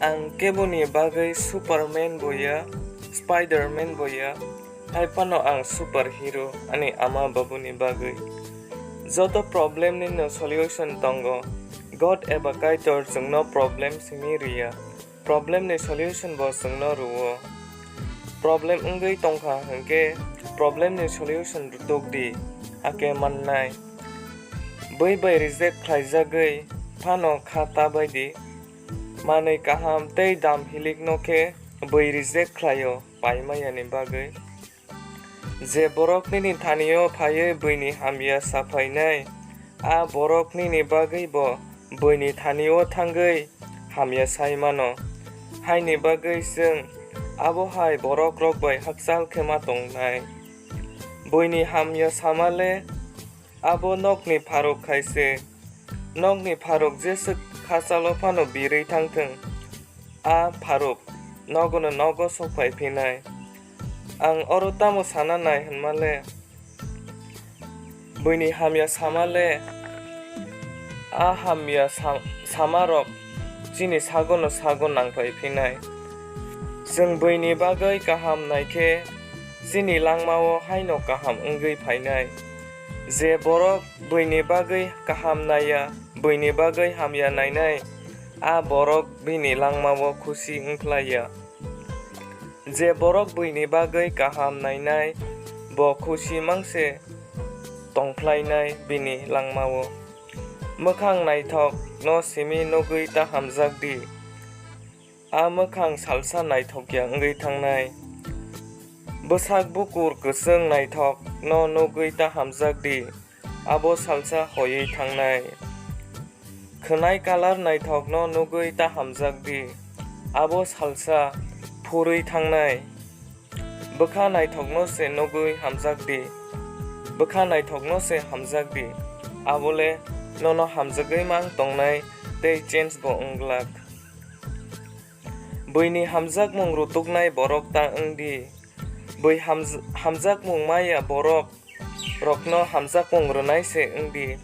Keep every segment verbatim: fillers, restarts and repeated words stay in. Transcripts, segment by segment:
Ang keboni bagwi Superman bo ya, Spiderman bo ya, hai phano ang superhero ani ama babuni bagwi. Joto problem ni no solution tongo. God eba Kaitor chwngno problem simi riya. Problem ni solution bo chwngno rwo. Problem wngwi tongkha hwnkhe problem ni solution rwtuk di, hakhe mannai. Bwi bai reject khlaijagwi phano kha ta bai di. Manwi kaham tei dam hilikno khe bwi reject khlaio paimayani bagwi. Je borok nini thanio phaiwi bwini hamya saphainai, a borok nini bagwi bo bwini thanio thangwi hamya sai mano. Haini bagwi chwng abo hai borokrok bai hakchal khe ma tongnai. Bwini hamya sama le abo nokni pharuk khai se. Nokni pharuk jeswk khachalo phano birwi thangthwng, a pharuk nogono nogo sokphai phinai. Ang oro tamo sana nai hwnma le, bwini hamya sama le, a hamya sa-, samarok chini sagono sago nangphai phinai. Chwng bwini bagwi kaham nai khe chini langmao haino kaham wngwi phainai. Je borok bwini bagwi kaham naiya, bwini bagwi hamya nainai, a borok bini langmao khusi wngkhlaiya. Je borok bwini bagwi kaham nainai, bo khusi mangse tongkhlainai bini langmao. Mwkhang naithokno simi nugwi ta hamjak di, a mwkhang salsa naithokya wngwi thangnai. Bwsak bukur kwchwng naithokno nugwi ta hamjak di, abo salsa hoiwi thangnai. Khwnai kalar naithokno nugwi ta hamjak di, abo salsa phurwi thangnai. Bwkha naithokno se nugwi hamjak di, bwkha naithokno se hamjak di, abo le nono hamjagwi mang tongnai tei change bo wng glak. Bwini hamjakmung rutuknai borok ta wng di, bwi hamj-, hamjakmung maya borok rokno hamjakmung rwnai se wng di,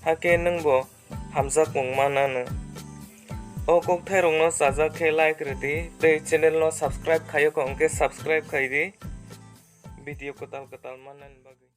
hakhe nwngbo hamjakmung mananw. O kokthairokno chajak khe like rwdi tei channel no subscribe khayokha hwnkhe subscribe khaidi video kwtal kwtal mannani bagwi.